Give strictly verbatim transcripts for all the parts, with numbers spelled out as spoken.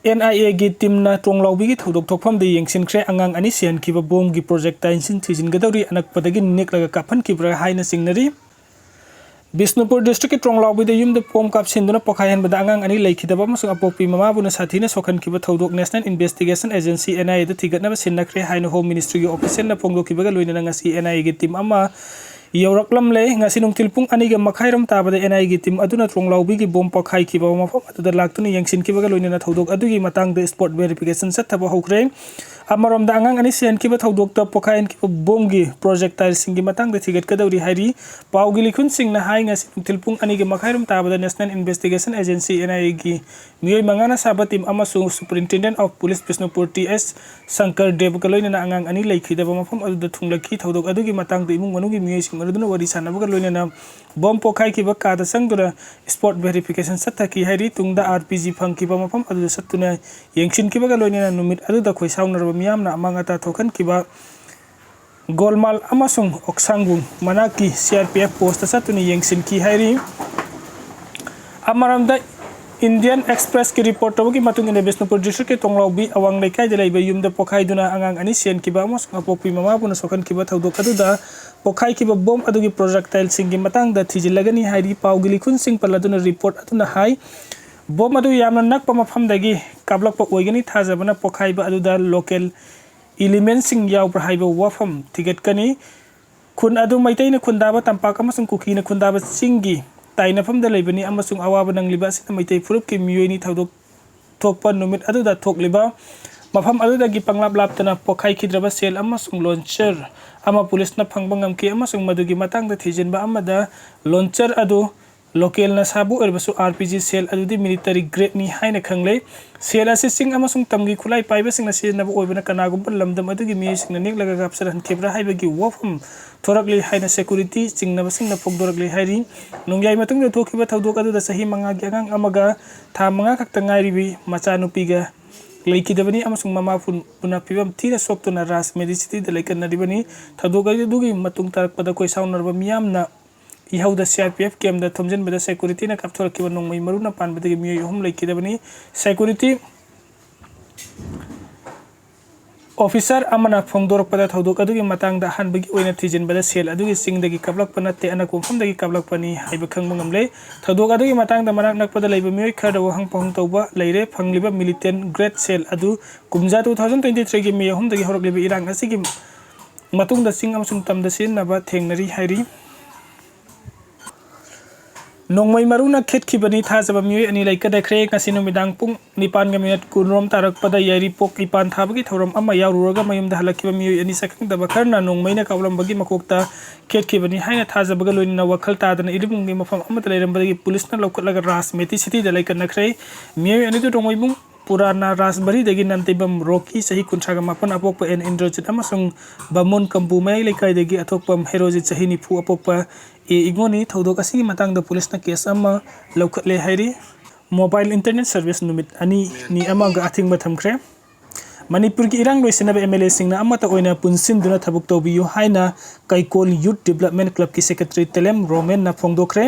And ꯑꯥꯏ ꯑꯦꯒꯤ ꯇꯤꯝꯅ ꯇ꯭ꯔꯣꯡꯂꯥꯎꯕꯤꯒꯤ ꯊꯧꯗꯣꯛ ꯊꯣꯛꯐꯝꯗ ꯌꯦꯡꯁꯤꯟꯈ꯭ꯔꯦ꯫ ꯑꯉꯥꯡ ꯑꯅꯤ ꯁꯤꯍꯟꯈꯤꯕ ꯕꯣꯝꯒꯤ ꯄ꯭ꯔꯣꯖꯦꯛꯇꯥꯏꯜꯁꯤꯡ ꯊꯤꯖꯤꯟꯒꯗꯧꯔꯤ, ꯑꯅꯛꯄꯗꯒꯤ ꯅꯦꯛꯂꯒ ꯀꯥꯞꯍꯟꯈꯤꯕ꯭ꯔꯥ ꯍꯥꯏꯅ ꯆꯤꯡꯅꯔꯤ꯫ ꯕꯤꯁꯅꯨꯄꯨꯔ ꯗꯤꯁꯇ꯭ꯔꯤꯛꯀꯤ ꯇ꯭ꯔꯣꯡꯂꯥꯎꯕꯤꯗ ꯌꯨꯝꯗ ꯕꯣꯝ ꯀꯥꯞꯁꯤꯟꯗꯨꯅ ꯄꯣꯈꯥꯏꯍꯟꯕꯗ ꯑꯉꯥꯡ ꯑꯅꯤ ꯂꯩꯈꯤꯗꯕ ꯑꯃꯁꯨꯡ ꯑꯄꯣꯛꯄꯤ ꯃꯃꯥꯕꯨꯅ ꯁꯥꯊꯤꯅ ꯁꯣꯛꯍꯟꯈꯤꯕ ꯊꯧꯗꯣꯛ National Investigation Agency, N I A ꯗ ꯊꯤꯒꯠꯅꯕ ꯁꯤꯟꯅꯈ꯭ꯔꯦ ꯍꯥꯏꯅ Home Ministry ꯒꯤ official ꯅ ꯐꯣꯡꯗꯣꯛꯈꯤꯕꯒ ꯂꯣꯏꯅꯅ ꯉꯁꯤ N I A ꯒꯤ ꯇꯤꯝ ꯑꯃ ꯌꯧꯔꯛꯂꯝꯂꯦ꯫ ꯉꯁꯤ ꯅꯨꯡꯊꯤꯜ ꯄꯨꯡ ꯑꯅꯤꯒ ꯃꯈꯥꯏꯔꯣꯝ ꯇꯥꯕꯗ N I A ꯒꯤ ꯇꯤꯝ ꯑꯗꯨꯅ ꯇ꯭ꯔꯣꯡꯂꯥꯎꯕꯤꯒꯤ ꯕꯣꯝ ꯄꯣꯈꯥꯏꯈꯤꯕ ꯃꯐꯝ ꯑꯗꯨꯗ ꯂꯥꯛꯇꯨꯅ ꯌꯦꯡꯁꯤꯟꯈꯤꯕꯒ ꯂꯣꯏꯅꯅ ꯊꯧꯗꯣꯛ ꯑꯗꯨꯒꯤ ꯃꯇꯥꯡꯗ spot verification ꯆꯠꯊꯕ ꯍꯧꯈ꯭ꯔꯦ꯫ ꯑꯃꯔꯣꯝꯗ, ꯑꯉꯥꯡ ꯑꯅꯤ ꯁꯤꯍꯟꯈꯤꯕ ꯊꯧꯗꯣꯛꯇ ꯄꯣꯈꯥꯏꯍꯟꯈꯤꯕ ꯕꯣꯝꯒꯤ ꯄ꯭ꯔꯣꯖꯦꯛꯇꯥꯏꯜꯁꯤꯡꯒꯤ ꯃꯇꯥꯡꯗ ꯊꯤꯒꯠꯀꯗꯧꯔꯤ ꯍꯥꯏꯔꯤ꯫ ꯄꯥꯎꯒꯤ ꯂꯤꯈꯨꯟꯁꯤꯡꯅ ꯍꯥꯏ, ꯉꯁꯤ ꯅꯨꯡꯊꯤꯜ ꯄꯨꯡ ꯑꯅꯤꯒꯤ ꯃꯈꯥꯏꯔꯣꯝ ꯇꯥꯕꯗ National Investigation Agency, N I A ꯒꯤ ꯃꯤꯑꯣꯏ ꯃꯉꯥꯅ ꯁꯥꯕ ꯇꯤꯝ ꯑꯃꯁꯨꯡ Superintendent of Police Bishnupur T S Shankar ꯗꯦꯕꯒ ꯂꯣꯏꯅꯅ ꯑꯉꯥꯡ ꯑꯅꯤ ꯂꯩꯈꯤꯗꯕ ꯃꯐꯝ ꯑꯗꯨꯗ ꯊꯨꯡꯂꯛꯈꯤ꯫ ꯊꯧꯗꯣꯛ ꯑꯗꯨꯒꯤ ꯃꯇꯥꯡꯗ ꯏꯃꯨꯡ ꯃꯅꯨꯡꯒꯤ ꯃꯤꯑꯣꯏꯁꯤꯡ ꯑꯗꯨꯅ ꯋꯥꯔꯤ ꯁꯥꯟꯅꯕꯒ ꯂꯣꯏꯅꯅ ꯕꯣꯝ ꯄꯣꯈꯥꯏꯈꯤꯕ ꯀꯥꯗ ꯆꯪꯗꯨꯅ spot verification ꯆꯠꯊꯈꯤ ꯍꯥꯏꯔꯤ꯫ ꯇꯨꯡꯗ R P G ꯐꯪꯈꯤꯕ ꯃꯐꯝ ꯑꯗꯨꯗ ꯆꯠꯇꯨꯅ ꯌꯦꯡꯁꯤꯟꯈꯤꯕꯒ ꯂꯣꯏꯅꯅ ꯅꯨꯃꯤꯠ ꯑꯗꯨꯗ ꯈꯣꯏꯁꯥꯎꯅꯔꯕ ꯃꯤꯌꯥꯝꯅ ꯑꯃꯥꯡ ꯑꯇꯥ ꯊꯣꯛꯍꯟꯈꯤꯕ ꯒꯣꯜꯃꯥꯜ ꯑꯃꯁꯨꯡ ꯑꯣꯛꯁꯥꯡꯕꯨꯡ ꯃꯅꯥꯛꯀꯤ C R P F post ꯇ ꯆꯠꯇꯨꯅ ꯌꯦꯡꯁꯤꯟꯈꯤ ꯍꯥꯏꯔꯤ꯫ ꯑꯃꯔꯣꯝꯗ, Indian Express ꯀꯤ report ꯇꯧꯕꯒꯤ ꯃꯇꯨꯡ ꯏꯟꯅ, ꯕꯤꯁꯅꯨꯄꯨꯔ district ꯀꯤ ꯇꯣꯡꯂꯥꯎꯕꯤ ꯑꯋꯥꯡ ꯂꯩꯀꯥꯏꯗ ꯂꯩꯕ ꯌꯨꯝꯗ ꯄꯣꯈꯥꯏꯗꯨꯅ ꯑꯉꯥꯡ ꯑꯅꯤ ꯁꯤꯍꯟꯈꯤꯕ ꯑꯃꯁꯨꯡ ꯑꯄꯣꯛꯄꯤ ꯃꯃꯥꯕꯨꯅ ꯁꯣꯛꯍꯟꯈꯤꯕ ꯊꯧꯗꯣꯛ ꯑꯗꯨꯗ ꯄꯣꯈꯥꯏꯈꯤꯕ ꯕꯣꯝ ꯑꯗꯨꯒꯤ ꯄ꯭ꯔꯣꯖꯦꯛꯇꯥꯏꯜꯁꯤꯡꯒꯤ ꯃꯇꯥꯡꯗ ꯊꯤꯖꯤꯜꯂꯒꯅꯤ ꯍꯥꯏꯔꯤ꯫ ꯄꯥꯎꯒꯤ ꯂꯤꯈꯨꯟꯁꯤꯡ ꯄꯜꯂꯗꯨꯅ report ꯑꯗꯨꯅ ꯍꯥꯏ, ꯕꯣꯝ ꯑꯗꯨ ꯌꯥꯝꯅ ꯅꯛꯄ ꯃꯐꯝꯗꯒꯤ ꯀꯥꯞꯂꯛꯄ ꯑꯣꯏꯒꯅꯤ꯫ ꯊꯥꯖꯕꯅ ꯄꯣꯈꯥꯏꯕ ꯑꯗꯨꯗ local element ꯁꯤꯡ ꯌꯥꯎꯕ꯭ꯔꯥ ꯍꯥꯏꯕ ꯋꯥꯐꯝ ꯊꯤꯒꯠꯀꯅꯤ꯫ ꯈꯨꯟ ꯑꯗꯨ ꯃꯩꯇꯩꯅ ꯈꯨꯟꯗꯥꯕ ꯇꯝꯄꯥꯛ ꯑꯃꯁꯨꯡ ꯀꯨꯀꯤꯅ ꯈꯨꯟꯗꯥꯕ ꯆꯤꯡꯒꯤ ꯇꯥꯏꯅꯐꯝꯗ ꯂꯩꯕꯅꯤ ꯑꯃꯁꯨꯡ ꯑꯋꯥꯕ ꯅꯪꯂꯤꯕ ꯑꯁꯤꯅ ꯃꯩꯇꯩ ꯐꯨꯔꯨꯞꯀꯤ ꯃꯤꯑꯣꯏꯅꯤ꯫ ꯊꯧꯗꯣꯛ ꯊꯣꯛꯄ ꯅꯨꯃꯤꯠ ꯑꯗꯨꯗ ꯊꯣꯛꯂꯤꯕ ꯃꯐꯝ ꯑꯗꯨꯗꯒꯤ ꯄꯪꯂꯥꯞ ꯂꯥꯞꯇꯅ ꯄꯣꯈꯥꯏꯈꯤꯗ꯭ꯔꯕ ꯁꯦꯜ ꯑꯃꯁꯨꯡ ꯂꯣꯟꯆꯔ ꯑꯃ ꯄꯨꯂꯤꯁꯅ ꯐꯪꯕ ꯉꯝꯈꯤ ꯑꯃꯁꯨꯡ ꯃꯗꯨꯒꯤ ꯃꯇꯥꯡꯗ ꯊꯤꯖꯤꯟꯕ ꯑꯃꯗ ꯂꯣꯟꯆꯔ ꯑꯗꯨ local ꯅ ꯁꯥꯕ ꯑꯣꯏꯔꯕꯁꯨ R P G ꯁꯦꯜ ꯑꯗꯨꯗꯤ military grade ꯅꯤ ꯍꯥꯏꯅ ꯈꯪꯂꯦ꯫ ꯁꯦꯜ ꯑꯁꯤ ꯆꯤꯡ ꯑꯃꯁꯨꯡ ꯇꯝꯒꯤ ꯈꯨꯠꯂꯥꯏ ꯄꯥꯏꯕꯁꯤꯡꯅ ꯁꯤꯖꯤꯟꯅꯕ ꯑꯣꯏꯕꯅ ꯀꯅꯥꯒꯨꯝꯕ ꯂꯝꯗꯝ ꯑꯗꯨꯒꯤ ꯃꯤꯑꯣꯏꯁꯤꯡꯅ ꯅꯦꯛꯂꯒ ꯀꯥꯞꯁꯤꯜꯍꯟꯈꯤꯕ꯭ꯔꯥ ꯍꯥꯏꯕꯒꯤ ꯋꯥꯐꯝ ꯊꯣꯔꯛꯂꯤ ꯍꯥꯏꯅ security ꯆꯤꯡꯅꯕꯁꯤꯡꯅ ꯐꯣꯡꯗꯣꯔꯛꯂꯤ ꯍꯥꯏꯔꯤ꯫ ꯅꯣꯡꯌꯥꯏ ꯃꯇꯨꯡꯗ ꯊꯣꯛꯈꯤꯕ ꯊꯧꯗꯣꯛ ꯑꯗꯨꯗ ꯆꯍꯤ ꯃꯉꯥꯒꯤ ꯑꯉꯥꯡ ꯑꯃꯒ ꯊꯥ ꯃꯉꯥ ꯈꯛꯇ ꯉꯥꯏꯔꯤꯕꯤ ꯃꯆꯥꯅꯨꯄꯤꯒ ꯂꯩꯈꯤꯗꯕꯅꯤ ꯑꯃꯁꯨꯡ ꯃꯃꯥ ꯄꯨ-, ꯄꯨꯅ ꯐꯤꯕꯝ ꯊꯤꯅ ꯁꯣꯛꯇꯨꯅ ꯔꯥꯖ ꯃꯦꯗꯤꯁꯤꯇꯤꯗ ꯂꯩꯀꯠꯅꯔꯤꯕꯅꯤ꯫ ꯊꯧꯗꯣꯛ ꯑꯗꯨꯒꯤ ꯃꯇꯨꯡ ꯇꯥꯔꯛꯄꯗ ꯈꯣꯏꯁꯥꯎꯅꯔꯕ ꯃꯤꯌꯥꯝꯅ ꯏꯍꯧꯗ C R P F camp ꯗ ꯊꯣꯝꯖꯤꯟꯕꯗ security ꯅ ꯀꯥꯞꯊꯣꯔꯛꯈꯤꯕ ꯅꯣꯡꯃꯩ ꯃꯔꯨꯅ ꯄꯥꯟꯕꯗꯒꯤ ꯃꯤꯑꯣꯏ ꯑꯍꯨꯝ ꯂꯩꯈꯤꯗꯕꯅꯤ꯫ Security ꯑꯣꯐꯤꯁꯥꯔ ꯑꯃꯅ ꯐꯣꯡꯗꯣꯔꯛꯄꯗ, ꯊꯧꯗꯣꯛ ꯑꯗꯨꯒꯤ ꯃꯇꯥꯡꯗ ꯑꯍꯥꯟꯕꯒꯤ ꯑꯣꯏꯅ ꯊꯤꯖꯤꯟꯕꯗ ꯁꯦꯜ ꯑꯗꯨꯒꯤ ꯆꯤꯡꯗꯒꯤ ꯀꯥꯞꯂꯛꯄ ꯅꯠꯇꯦ, ꯑꯅꯛꯄ ꯃꯐꯝꯗꯒꯤ ꯀꯥꯞꯂꯛꯄꯅꯤ ꯍꯥꯏꯕ ꯈꯪꯕ ꯉꯝꯂꯦ꯫ ꯊꯧꯗꯣꯛ ꯑꯗꯨꯒꯤ ꯃꯇꯥꯡꯗ ꯃꯅꯥꯛ ꯅꯛꯄꯗ ꯂꯩꯕ ꯃꯤꯑꯣꯏ ꯈꯔꯗ ꯋꯥꯍꯪ ꯄꯥꯎꯍꯪ ꯇꯧꯕ ꯂꯩꯔꯦ꯫ ꯐꯪꯂꯤꯕ militant grade ꯁꯦꯜ ꯑꯗꯨ ꯀꯨꯝꯖꯥ two thousand twenty three ꯒꯤ May ꯑꯍꯨꯝꯗꯒꯤ ꯍꯧꯔꯛꯂꯤꯕ ꯏꯔꯥꯡ ꯑꯁꯤꯒꯤ ꯃꯇꯨꯡꯗ ꯆꯤꯡ ꯑꯃꯁꯨꯡ ꯇꯝꯗ ꯁꯤꯖꯤꯟꯅꯕ ꯊꯦꯡꯅꯔꯤ ꯍꯥꯏꯔꯤ꯫ ꯅꯣꯡꯃꯩ ꯃꯔꯨꯅ ꯈꯦꯠꯈꯤꯕꯅꯤ꯫ ꯊꯥꯖꯕ ꯃꯤꯑꯣꯏ ꯑꯅꯤ ꯂꯩꯀꯗꯈ꯭ꯔꯦ꯫ ꯉꯁꯤ ꯅꯨꯃꯤꯗꯥꯡ ꯄꯨꯡ ꯅꯤꯄꯥꯟꯒ ꯃꯤꯅꯤꯠ ꯀꯨꯟꯔꯣꯝ ꯇꯥꯔꯛꯄꯗ ꯌꯥꯏꯔꯤꯄꯣꯛ ꯏꯄꯥꯟ ꯊꯥꯕꯒꯤ ꯊꯧꯔꯝ ꯑꯃ ꯌꯥꯎꯔꯨꯔꯒ ꯃꯌꯨꯝꯗ ꯍꯜꯂꯛꯈꯤꯕ ꯃꯤꯑꯣꯏ ꯑꯅꯤ ꯁꯛꯈꯪꯗꯕ ꯈꯔꯅ ꯅꯣꯡꯃꯩꯅ ꯀꯥꯞꯂꯝꯕꯒꯤ ꯃꯀꯣꯛꯇ ꯈꯦꯠꯈꯤꯕꯅꯤ ꯍꯥꯏꯅ ꯊꯥꯖꯕꯒ ꯂꯣꯏꯅꯅ ꯋꯥꯈꯜ ꯇꯥꯗꯅ ꯏꯔꯤꯜ ꯄꯨꯡꯒꯤ ꯃꯐꯝ ꯑꯃꯗ ꯂꯩꯔꯝꯕꯗꯒꯤ ꯄꯨꯂꯤꯁꯅ ꯂꯧꯈꯠꯂꯒ ꯔꯥꯖ ꯃꯦꯇꯤ ꯁꯤꯇꯤꯗ ꯂꯩꯀꯠꯅꯈ꯭ꯔꯦ꯫ ꯃꯤꯑꯣꯏ ꯑꯅꯤꯗꯨ ꯅꯣꯡꯃꯩꯕꯨꯡ ꯄꯨꯔꯥꯅꯥ ꯔꯥꯖꯕꯔꯤꯗꯒꯤ ꯅꯟꯇꯩꯕꯝ ꯔꯣꯀꯤ, ꯆꯍꯤ ꯀꯨꯟꯊ꯭ꯔꯥꯒ ꯃꯥꯄꯟ, ꯑꯄꯣꯛꯄ ꯑꯦꯟ ꯏꯟꯗ꯭ꯔꯖꯤꯠ ꯑꯃꯁꯨꯡ ꯕꯥꯃꯣꯟ ꯀꯝꯕꯨ ꯃꯌꯥꯏ ꯂꯩꯀꯥꯏꯗꯒꯤ ꯑꯊꯣꯛꯄꯝ ꯍꯦꯔꯣꯖꯤꯠ, ꯆꯍꯤ ꯅꯤꯐꯨ, ꯑꯄꯣꯛꯄ ꯑꯦ ꯏꯉꯣꯅꯤ꯫ ꯊꯧꯗꯣꯛ ꯑꯁꯤꯒꯤ ꯃꯇꯥꯡꯗ ꯄꯨꯂꯤꯁꯅ ꯀꯦꯁ ꯑꯃ ꯂꯧꯈꯠꯂꯦ ꯍꯥꯏꯔꯤ꯫ ꯃꯣꯕꯥꯏꯜ ꯏꯟꯇꯔꯅꯦꯠ ꯁꯔꯚꯤꯁ ꯅꯨꯃꯤꯠ ꯑꯅꯤ, ꯅꯤ ꯑꯃꯒ ꯑꯊꯤꯡꯕ ꯊꯝꯈ꯭ꯔꯦ꯫ ꯃꯅꯤꯄꯨꯔꯒꯤ ꯏꯔꯥꯡ ꯂꯣꯏꯁꯤꯟꯅꯕ ꯑꯦꯝ ꯑꯦꯜ ꯑꯦꯁꯤꯡꯅ ꯑꯃꯠꯇ ꯑꯣꯏꯅ ꯄꯨꯟꯁꯤꯟꯗꯨꯅ ꯊꯕꯛ ꯇꯧꯕꯤꯌꯨ ꯍꯥꯏꯅ ꯀꯩꯀꯣꯜ ꯌꯨꯠ ꯗꯤꯕ꯭ꯂꯞꯃꯦꯟ ꯀ꯭ꯂꯕꯀꯤ ꯁꯦꯀ꯭ꯔꯦꯇꯔꯤ ꯇꯦꯂꯦꯝ ꯔꯣꯃꯦꯟꯅ ꯐꯣꯡꯗꯣꯛꯈ꯭ꯔꯦ꯫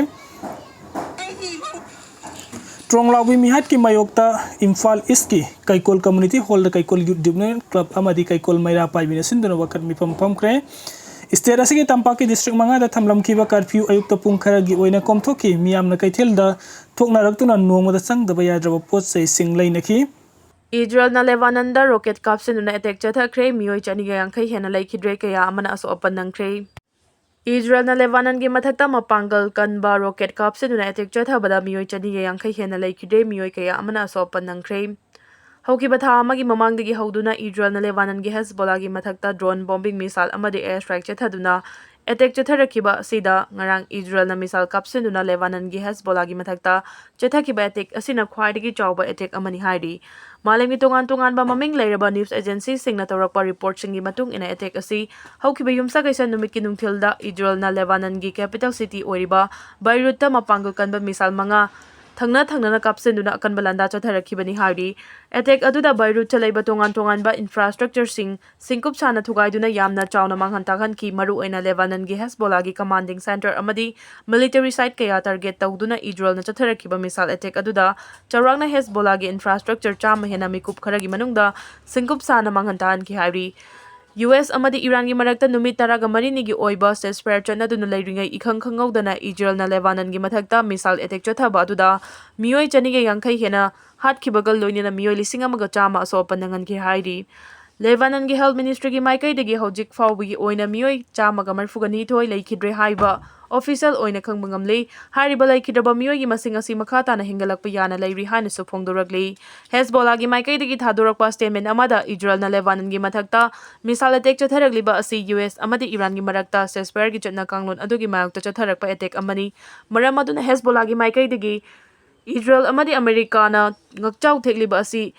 ꯇ꯭ꯔꯣꯡꯂꯥꯎꯕꯤ ꯃꯤꯍꯥꯠꯀꯤ ꯃꯥꯌꯣꯛꯇ ꯏꯝꯐꯥꯜ ꯏꯁꯀꯤ ꯀꯩꯀꯣꯜ ꯀꯝꯃ꯭ꯌꯨꯅꯤꯇꯤ ꯍꯣꯜꯗ ꯀꯩꯀꯣꯜ ꯌꯨꯠ ꯗꯤꯕ꯭ꯂꯞꯃꯦꯟ ꯀ꯭ꯂꯕ ꯑꯃꯗꯤ ꯀꯩꯀꯣꯜ ꯃꯩꯔꯥ ꯄꯥꯏꯕꯤꯅ ꯁꯤꯟꯗꯨꯅ ꯋꯥꯀꯠ ꯃꯤꯐꯝ ꯐꯝꯈ꯭ꯔꯦ꯫ ꯁ꯭ꯇꯦꯠ ꯑꯁꯤꯒꯤ ꯇꯝꯄꯥꯛꯀꯤ ꯗꯤꯁꯇ꯭ꯔꯤꯛ ꯃꯉꯥꯗ ꯊꯝꯂꯝꯈꯤꯕ ꯀꯔꯐ꯭ꯌꯨ ꯑꯌꯨꯛꯇ ꯄꯨꯡ ꯈꯔꯒꯤ ꯑꯣꯏꯅ ꯀꯣꯝꯊꯣꯛꯈꯤ꯫ ꯃꯤꯌꯥꯝꯅ ꯀꯩꯊꯦꯜꯗ ꯊꯣꯛꯅꯔꯛꯇꯨꯅ ꯅꯣꯡꯃꯗ ꯆꯪꯗꯕ ꯌꯥꯗ꯭ꯔꯕ ꯄꯣꯠ ꯆꯩꯁꯤꯡ ꯂꯩꯅꯈꯤ꯫ ꯏꯖꯔꯦꯜꯅ ꯂꯦꯕꯥꯅꯟꯗ ꯔꯣꯀꯦꯠ ꯀꯥꯞꯁꯤꯟꯗꯨꯅ ꯑꯦꯇꯦꯛ ꯆꯠꯊꯈ꯭ꯔꯦ꯫ ꯃꯤꯑꯣꯏ ꯆꯅꯤꯒ ꯌꯥꯡꯈꯩ ꯍꯦꯟꯅ ꯂꯩꯈꯤꯗ꯭ꯔꯦ, ꯀꯌꯥ ꯑꯃꯅ ꯑꯁꯣꯛ ꯑꯄꯟ ꯅꯪꯈ꯭ꯔꯦ꯫ ꯏꯖꯔꯦꯜꯅ ꯂꯦꯕꯥꯅꯟꯒꯤ ꯃꯊꯛꯇ ꯃꯄꯥꯡꯒꯜ ꯀꯟꯕ ꯔꯣꯀꯦꯠ ꯀꯥꯞꯁꯤꯟꯗꯨꯅ ꯑꯦꯇꯦꯛ ꯆꯠꯊꯕꯗ ꯃꯤꯑꯣꯏ ꯆꯅꯤꯒ ꯌꯥꯡꯈꯩ ꯍꯦꯟꯅ ꯂꯩꯈꯤꯗ꯭ꯔꯦ, ꯃꯤꯑꯣꯏ ꯀꯌꯥ ꯑꯃꯅ ꯑꯁꯣꯛ ꯑꯄꯟ ꯅꯪꯈ꯭ꯔꯦ꯫ ꯍꯧꯈꯤꯕ ꯊꯥ ꯑꯃꯒꯤ ꯃꯃꯥꯡꯗꯒꯤ ꯍꯧꯗꯨꯅ ꯏꯖꯔꯦꯜꯅ ꯂꯦꯕꯥꯅꯟꯒꯤ ꯍꯦꯖꯕꯣꯂꯥꯒꯤ ꯃꯊꯛꯇ ꯗ꯭ꯔꯣꯟ ꯕꯣꯝꯕꯤꯡ ꯃꯤꯁꯥꯏꯜ ꯑꯃꯗꯤ ꯑꯦꯌꯔ ꯁ꯭ꯇ꯭ꯔꯥꯏꯛ ꯆꯠꯊꯗꯨꯅ ꯑꯦꯇꯦꯛ ꯆꯠꯊꯔꯛꯈꯤꯕ ꯑꯁꯤꯗ ꯉꯔꯥꯡ ꯏꯖꯔꯦꯜꯅ ꯃꯤꯁꯥꯏꯜ ꯀꯥꯞꯁꯤꯟꯗꯨꯅ ꯂꯦꯕꯥꯅꯟꯒꯤ ꯍꯦꯖꯕꯣꯂꯥꯒꯤ ꯃꯊꯛꯇ ꯆꯠꯊꯈꯤꯕ ꯑꯦꯇꯦꯛ ꯑꯁꯤꯅ ꯈ꯭ꯋꯥꯏꯗꯒꯤ ꯆꯥꯎꯕ ꯑꯦꯇꯦꯛ ꯑꯃꯅꯤ ꯍꯥꯏꯔꯤ꯫ ꯃꯥꯂꯦꯝꯒꯤ ꯇꯣꯉꯥꯟ ꯇꯣꯉꯥꯟꯕ ꯃꯃꯤꯡ ꯂꯩꯔꯕ ꯅ꯭ꯌꯨꯁ ꯑꯦꯖꯦꯟꯁꯤꯁꯤꯡꯅ ꯇꯧꯔꯛꯄ ꯔꯤꯄꯣꯔꯠꯁꯤꯡꯒꯤ ꯃꯇꯨꯡ ꯏꯟꯅ ꯑꯦꯇꯦꯛ ꯑꯁꯤ ꯍꯧꯈꯤꯕ ꯌꯨꯝꯁꯀꯩꯁ ꯅꯨꯃꯤꯠꯀꯤ ꯅꯨꯡꯊꯤꯜꯗ ꯏꯖꯔꯦꯜꯅ ꯂꯦꯕꯥꯅꯟꯒꯤ ꯀꯦꯄꯤꯇꯦꯜ ꯁꯤꯇꯤ ꯑꯣꯏꯔꯤꯕ ꯕꯩꯔꯨꯠꯇ ꯃꯄꯥꯡꯒꯜ ꯀꯟꯕ ꯃꯤꯁꯥꯏꯜ ꯃꯉꯥ ꯊꯪꯅ ꯊꯪꯅꯅ ꯀꯥꯞꯁꯤꯟꯗꯨꯅ ꯑꯀꯟꯕ ꯂꯥꯟꯗꯥ ꯆꯠꯊꯔꯛꯈꯤꯕꯅꯤ ꯍꯥꯏꯔꯤ꯫ ꯑꯦꯇꯦꯛ ꯑꯗꯨꯗ ꯕꯩꯔꯨꯠꯇ ꯂꯩꯕ ꯇꯣꯉꯥꯟ ꯇꯣꯉꯥꯟꯕ ꯏꯟꯐ꯭ꯔꯥꯁꯇ꯭ꯔꯛꯆꯔꯁꯤꯡ ꯁꯤꯡꯀꯨꯞ ꯁꯥꯅ ꯊꯨꯒꯥꯏꯗꯨꯅ ꯌꯥꯝꯅ ꯆꯥꯎꯅ ꯃꯥꯡꯍꯟ ꯇꯥꯛꯍꯟꯈꯤ꯫ ꯃꯔꯨꯑꯣꯏꯅ ꯂꯦꯕꯥꯅꯟꯒꯤ ꯍꯦꯁꯕꯣꯂꯥꯒꯤ ꯀꯃꯥꯟꯗꯤꯡ ꯁꯦꯟꯇꯔ ꯑꯃꯗꯤ ꯃꯤꯂꯤꯇꯔꯤ ꯁꯥꯏꯠ ꯀꯌꯥ ꯇꯥꯔꯒꯦꯠ ꯇꯧꯗꯨꯅ ꯏꯖꯔꯦꯜꯅ ꯆꯠꯊꯔꯛꯈꯤꯕ ꯃꯤꯁꯥꯏꯜ ꯑꯦꯇꯦꯛ ꯑꯗꯨꯗ ꯆꯥꯎꯔꯥꯛꯅ ꯍꯦꯁꯕꯣꯂꯥꯒꯤ ꯏꯟꯐ꯭ꯔꯥꯁꯇ꯭ꯔꯛꯆꯔ ꯆꯥꯝꯃ ꯍꯦꯟꯅ ꯃꯤꯀꯨꯞ ꯈꯔꯒꯤ ꯃꯅꯨꯡꯗ ꯁꯤꯡꯀꯨꯞ ꯁꯥꯅ ꯃꯥꯡꯍꯟ ꯇꯥꯛꯍꯟꯈꯤ ꯍꯥꯏꯔꯤ꯫ ꯌꯨ ꯑꯦꯁ ꯑꯃꯗꯤ ꯏꯔꯥꯟꯒꯤ ꯃꯔꯛꯇ ꯅꯨꯃꯤꯠ ꯇꯔꯥꯒ ꯃꯔꯤꯅꯤꯒꯤ ꯑꯣꯏꯕ ꯁꯦꯁꯐꯌꯔ ꯆꯠꯅꯗꯨꯅ ꯂꯩꯔꯤꯉꯩ, ꯏꯈꯪ ꯈꯪꯍꯧꯗꯅ ꯏꯖꯔꯦꯜꯅ ꯂꯦꯕꯥꯅꯟꯒꯤ ꯃꯊꯛꯇ ꯃꯤꯁꯥꯏꯜ ꯑꯦꯇꯦꯛ ꯆꯠꯊꯕ ꯑꯗꯨꯗ ꯃꯤꯑꯣꯏ ꯆꯅꯤꯒ ꯌꯥꯡꯈꯩ ꯍꯦꯟꯅ ꯍꯥꯠꯈꯤꯕꯒ ꯂꯣꯏꯅꯅ ꯃꯤꯑꯣꯏ ꯂꯤꯁꯤꯡ ꯑꯃꯒ ꯆꯥꯝꯃ ꯑꯁꯣꯛ ꯑꯄꯟ ꯅꯪꯍꯟꯈꯤ ꯍꯥꯏꯔꯤ꯫ ꯂꯦꯕꯥꯅꯟꯒꯤ ꯍꯦꯜꯊ ꯃꯤꯅꯤꯁꯇ꯭ꯔꯤꯒꯤ ꯃꯥꯏꯀꯩꯗꯒꯤ ꯍꯧꯖꯤꯛ ꯐꯥꯎꯕꯒꯤ ꯑꯣꯏꯅ ꯃꯤꯑꯣꯏ ꯆꯥꯝꯃꯒ ꯃꯔꯤꯐꯨꯒ ꯅꯤꯊꯣꯏ ꯂꯩꯈꯤꯗ꯭ꯔꯦ ꯍꯥꯏꯕ ꯑꯣꯐꯤꯁꯤꯌꯦꯜ ꯑꯣꯏꯅ ꯈꯪꯕ ꯉꯝꯂꯤ꯫ ꯍꯥꯏꯔꯤꯕ ꯂꯩꯈꯤꯗ꯭ꯔꯕ ꯃꯤꯑꯣꯏꯒꯤ ꯃꯁꯤꯡ ꯑꯁꯤ ꯃꯈꯥ ꯇꯥꯅ ꯍꯦꯟꯒꯠꯂꯛꯄ ꯌꯥꯅ ꯂꯩꯔꯤ ꯍꯥꯏꯅꯁꯨ ꯐꯣꯡꯗꯣꯔꯛꯂꯤ꯫ ꯍꯦꯁꯕꯣꯂꯥꯒꯤ ꯃꯥꯏꯀꯩꯗꯒꯤ ꯊꯥꯗꯣꯔꯛꯄ ꯁ꯭ꯇꯦꯠꯃꯦꯟ ꯑꯃꯗ ꯏꯖꯔꯦꯜꯅ ꯂꯦꯕꯥꯅꯟꯒꯤ ꯃꯊꯛꯇ ꯃꯤꯁꯥꯏꯜ ꯑꯦꯇꯦꯛ ꯆꯠꯊꯔꯛꯂꯤꯕ ꯑꯁꯤ ꯌꯨ ꯑꯦꯁ ꯑꯃꯗꯤ ꯏꯔꯥꯟꯒꯤ ꯃꯔꯛꯇ ꯁꯦꯁꯐꯌꯔꯒꯤ ꯆꯠꯅ ꯀꯥꯡꯂꯣꯟ ꯑꯗꯨꯒꯤ ꯃꯥꯌꯣꯛꯇ ꯆꯠꯊꯔꯛꯄ ꯑꯦꯇꯦꯛ ꯑꯃꯅꯤ꯫ ꯃꯔꯝ ꯑꯗꯨꯅ ꯍꯦꯁꯕꯣꯂꯥꯒꯤ ꯃꯥꯏꯀꯩꯗꯒꯤ ꯏꯖꯔꯦꯜ ꯑꯃꯗꯤ ꯑꯃꯦꯔꯤꯀꯥꯅ ꯉꯛꯆꯥꯎ ꯊꯦꯛꯂꯤꯕ ꯑꯁꯤ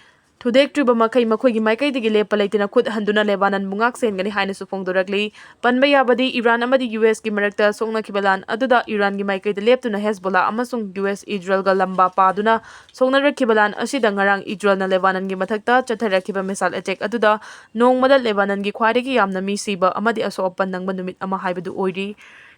ꯊꯨꯗꯦꯛꯇ꯭ꯔꯤꯕ ꯃꯈꯩ ꯃꯈꯣꯏꯒꯤ ꯃꯥꯏꯀꯩꯗꯒꯤ ꯂꯦꯞꯄ ꯂꯩꯇꯅ ꯈꯨꯠ ꯍꯟꯗꯨꯅ ꯂꯦꯕꯥꯅꯟꯕꯨ ꯉꯥꯛ ꯁꯦꯟꯒꯅꯤ ꯍꯥꯏꯅꯁꯨ ꯐꯣꯡꯗꯣꯔꯛꯂꯤ꯫ ꯄꯟꯕ ꯌꯥꯕꯗꯤ ꯏꯔꯥꯟ ꯑꯃꯗꯤ ꯌꯨ ꯑꯦꯁꯀꯤ ꯃꯔꯛꯇ ꯁꯣꯛꯅꯈꯤꯕ ꯂꯥꯟ ꯑꯗꯨꯗ ꯏꯔꯥꯟꯒꯤ ꯃꯥꯏꯀꯩꯗ ꯂꯦꯞꯇꯨꯅ ꯍꯦꯁꯕꯣꯂꯥ ꯑꯃꯁꯨꯡ ꯌꯨ ꯑꯦꯁ ꯏꯖꯔꯦꯜꯒ ꯂꯝꯕꯥ ꯄꯥꯗꯨꯅ ꯁꯣꯛꯅꯔꯛꯈꯤꯕ ꯂꯥꯟ ꯑꯁꯤꯗ ꯉꯔꯥꯡ ꯏꯖꯔꯦꯜꯅ ꯂꯦꯕꯥꯅꯟꯒꯤ ꯃꯊꯛꯇ ꯆꯠꯊꯔꯛꯈꯤꯕ ꯃꯤꯁꯥꯏꯜ ꯑꯦꯇꯦꯛ ꯑꯗꯨꯗ ꯅꯣꯡꯃꯗ ꯂꯦꯕꯥꯅꯟꯒꯤ ꯈ꯭ꯋꯥꯏꯗꯒꯤ ꯌꯥꯝꯅ ꯃꯤ ꯁꯤꯕ ꯑꯃꯗꯤ ꯑꯁꯣꯛ ꯑꯄꯟ ꯅꯪꯕ ꯅꯨꯃꯤꯠ ꯑꯃ ꯍꯥꯏꯕꯗꯨ ꯑꯣꯏꯔꯤ꯫